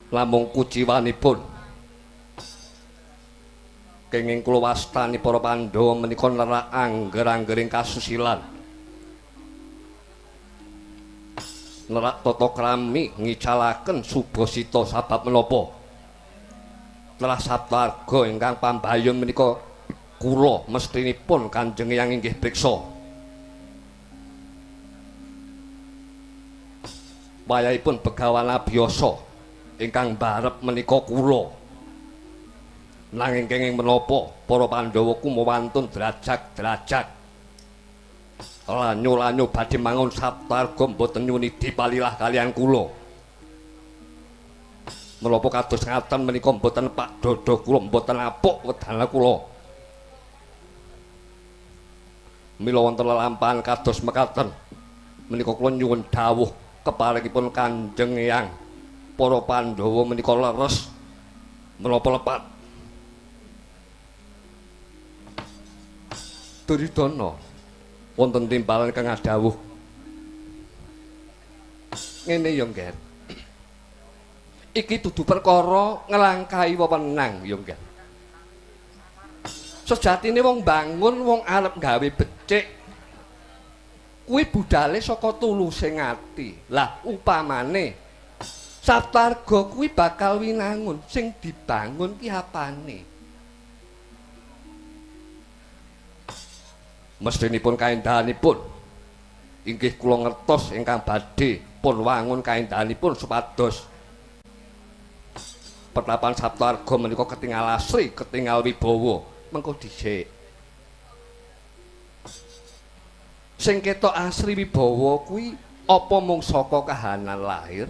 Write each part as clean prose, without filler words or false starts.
Namung kuciwanipun kenging kula wastani para Pandhawa menika nerak angger-anggering kasusilan. Nerak tata krami ngicalaken subasita sabab menapa? Telah Saptarga ingkang pambayun menika kula mestinipun Kanjeng Eyang inggih priksa. Wayahipun Begawan Abiyasa ingkang mbarep menika kula. Nanging kenging menapa para Pandhawa kumawantun drajak-drajak. Lanyo-lanyo badhe mangun Saptarga mboten nyunidi palilah kalian kula. Menapa kados ngaten menika mboten pak dada kula, mboten apuk wedana kula. Mila wonten lelampahan kados mekaten menika kula nyuwun dawuh keparingipun Kanjeng Eyang. Para Pandhawa menika leres menapa lepat? Duryudana wonten timbalan kang adhawuh. Ngene ya, Ngger. Iki dudu perkara nglangkahi wewenang ya, Ngger. Sejatine wong bangun, wong arep gawe becik kuwi budale saka tuluse ati. Lah upamane Saptarga kuwi bakal winangun, sing dibangun ki apane? Mestinipun kaendahanipun inggih kula ngertos ingkang badhe pun wangun kaendahanipun supados pertapan Saptarga menika ketingal asri, ketingal wibawa. Mengko dhisik. Sing ketok asri wibawa kuwi apa mung saka kahanan lahir?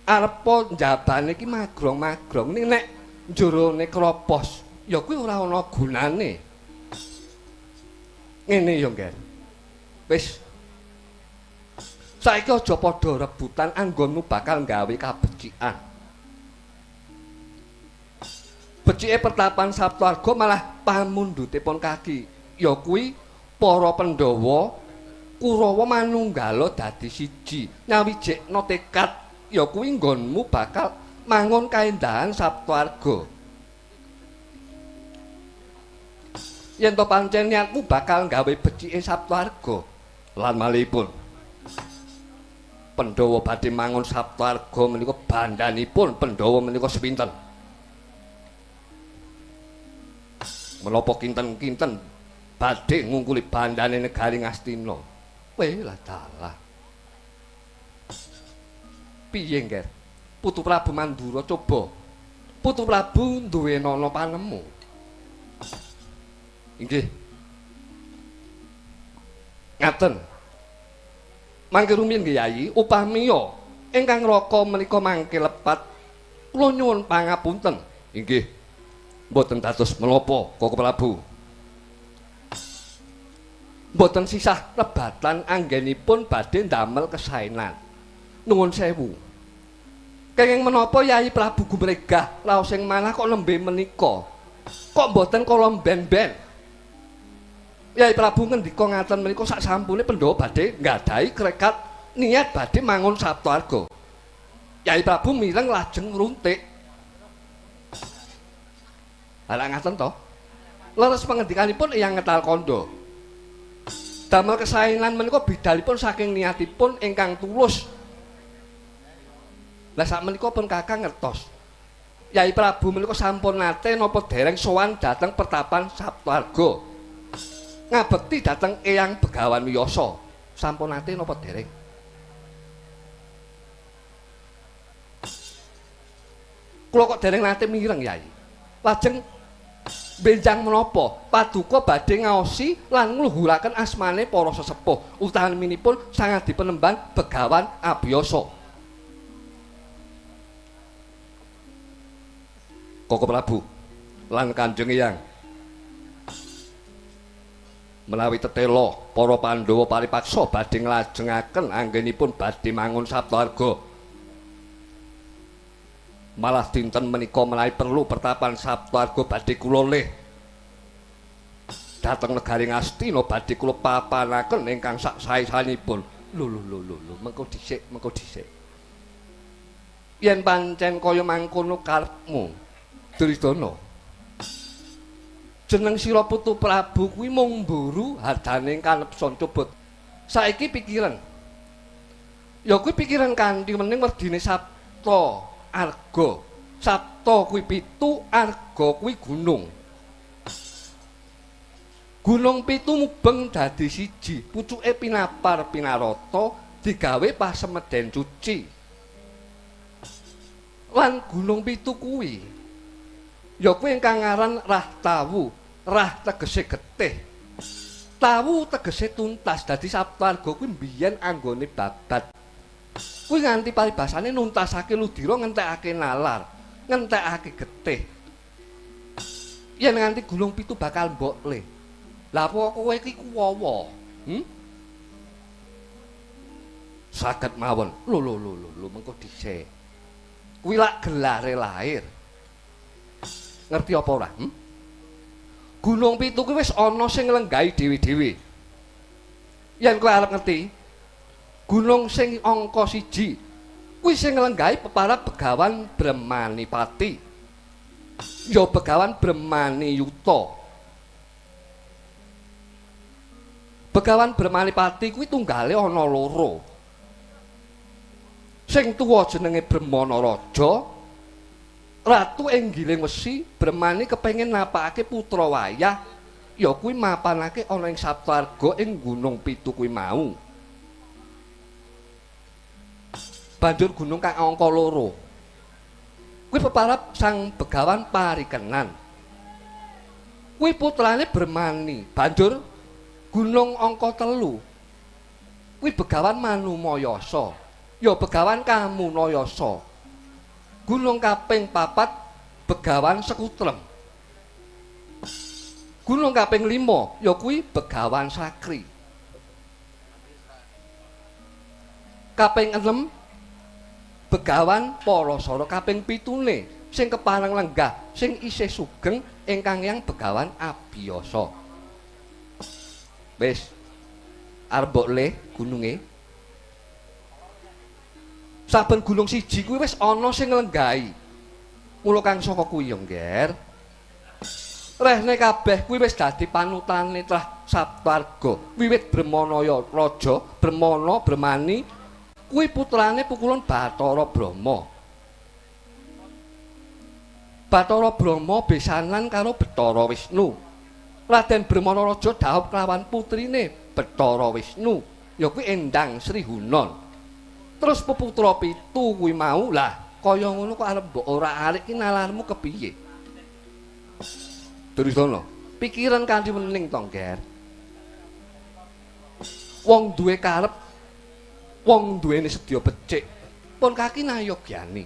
Arepa njabane iki magrong-magrong ning nek njerone kropos ya kuwi ora ana gunane. Ngene ya, Ngger. Wis. Saiki aja padha rebutan anggonmu bakal gawe kabecikan. Becike pertapan Saptarga malah pamundhutipun kaki. Ya kuwi para Pandhawa Kurawa manunggala dadi siji, nyawijekna tekad ya kuwi nggonmu bakal mangun kaendahan Saptarga. Yen to pancen niatmu bakal gawe becike Saptarga lan malihipun Pandhawa badhe mangun Saptarga menika bandhanipun Pandhawa menika sepinten? Menapa kinten-kinten badhe ngungkuli bandhane negari Ngastina? Weh lah dalah. Piye, Ngger? Putu Prabu Mandura coba. Putu Prabu duwe nana panemu. Inggih. Ngaten. Mangke rumiyin nggih Yayi, upamiya ingkang raka menika mangke lepat kula nyuwun pangapunten. Inggih. Mboten dados menapa, Koko Prabu. Mboten sisah rebatan anggenipun badhe ndamel kesaenan. Nuwun sewu. Kenging menapa Yayi Prabu gumregah raos ing manah kok nembe menika? Kok mboten kala ben-ben? Yayi Prabu ngendika ngaten menika sak sampune Pandhawa badhe nggadahi krekat niat badhe mangun Saptarga. Yayi Prabu mireng lajeng ngruntik. Lah ngaten to? Leres pangendikanipun Eyang Ngetal Kandha. Damel kesaenan menika bidalipun saking niatipun ingkang tulus. Lah sak menika pun Kakang ngertos. Yayi Prabu menika sampun nate napa dereng sowan dhateng pertapan Saptarga. Ngabekti dhateng Eyang Begawan Wiyasa. Sampun nate napa dereng? Kula kok dereng nate mireng, Yai. Lajeng benjang menapa paduka badhe ngaosi lan ngluhuraken asmane para sesepuh, utaminipun sangat dipenemban Begawan Abiyasa. Koko Prabu lan Kanjeng Eyang menawi tetela para Pandhawa paripaksa badhe nglajengaken anggenipun badhe mangun Saptarga. Malah dinten menika menawi perlu pertapan Saptarga badhe kula lih dhateng negari Ngastina badhe kula papanaken ingkang sak sae-saenipun. Lho lho lho lho, mengko dhisik, mengko dhisik. Yen pancen kaya mangkono karepmu, Duryudana. Jeneng sira Putu Prabu kuwi mung mburu hadaning kanepson coba. Saiki pikiran. Ya kuwi pikiran kanthi wening werdine Sabta Arga. Sabta kuwi pitu, Arga kuwi gunung. Gunung pitu mubeng dadi siji, pucuke pinapar pinarata digawe pasemeden cuci. Lan gunung pitu kuwi ya kuwi ingkang aran Rah Tawu. Rah tegese getih, Tawu tegese tuntas. Dadi Saptarga kuwi mbiyen anggone babat. Kuwi nganti paribasane nuntasake ludira, ngentekake nalar, ngentekake getih. Yen nganti gunung pitu bakal mbok le. Lah apa kowe iki kuwawa? Saged mawon. Lho lho lho lho mengko dhisik. Kuwi lak gelare lahir. Ngerti apa ora? Gunung pitu kuwi wis ana sing nglenggahi dhewe-dhewe. Yen kowe arep ngerti, gunung sing angka 1 kuwi sing nglenggahi peparab Begawan Brahmanipati. Ya Begawan Brahmaniyuta. Begawan Brahmanipati kuwi tunggale ana loro. Sing tuwa jenenge Brahmana Raja, ratu ing Giling Wesi. Brahmani kepengin napakake putra wayah, ya kuwi mapanake ana ing Saptarga ing Gunung Pitu kuwi mau. Banjur gunung kang angka 2 kuwi peparab Sang Begawan Parikenan. Kuwi putrane Brahmani. Banjur gunung angka 3 kuwi Begawan Manumayasa, ya Begawan Kamunayasa. Gunung kaping 4 Begawan Sekutrem. Gunung kaping 5 ya kuwi Begawan Sakri. Kaping 6 Begawan Parasara. Kaping 7 sing kepareng lenggah sing isih sugeng ingkang yang Begawan Abiyasa. Wis arep mbok le gununge. Saben gunung siji kuwi wis ana sing nglenggahi. Mula kang saka kuwi ya, Ngger. Rehne kabeh kuwi wis dadi panutane trah Saptarga. Wiwit Brahmanaya raja, Brahmana Brahmani kuwi putrane pukulun Bathara Brahma. Bathara Brahma besanan karo Bathara Wisnu. Raden Brahmana Raja dhaup kelawan putrine Bathara Wisnu, ya kuwi Endang Sri Hunon. Terus peputra pitu kuwi mau, lah kaya ngono kok arep mbok ora arik ki nalarmu kepiye? Duryudana, pikiran kanthi wening to, Ngger. Wong duwe karep, wong duweni sedya becik, pun kaki nayogyani.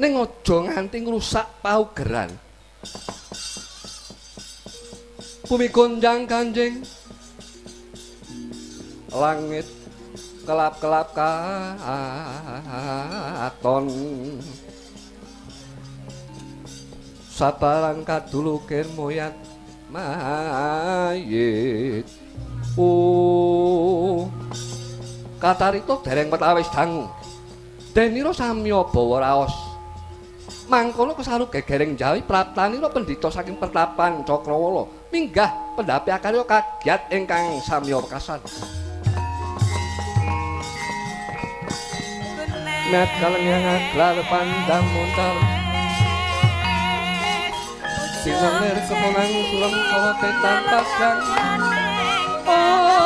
Ning aja nganti ngrusak paugeran. Bumi gonjang ganjing, langit kelap-kelap katon, sabarang kadulukir moyat mayit. Oh, katarito dereng wetawis dangu, denira samya bawa raos. Mangkono kesaru gegereng Jawi praptanira pendhita saking pertapan Cakrawala minggah pendhapi akarya kagiat ingkang samya wekasan. Met kaleng ngaglar pandang montar sinangir keponang sulem kawate tanpa gang. Oh.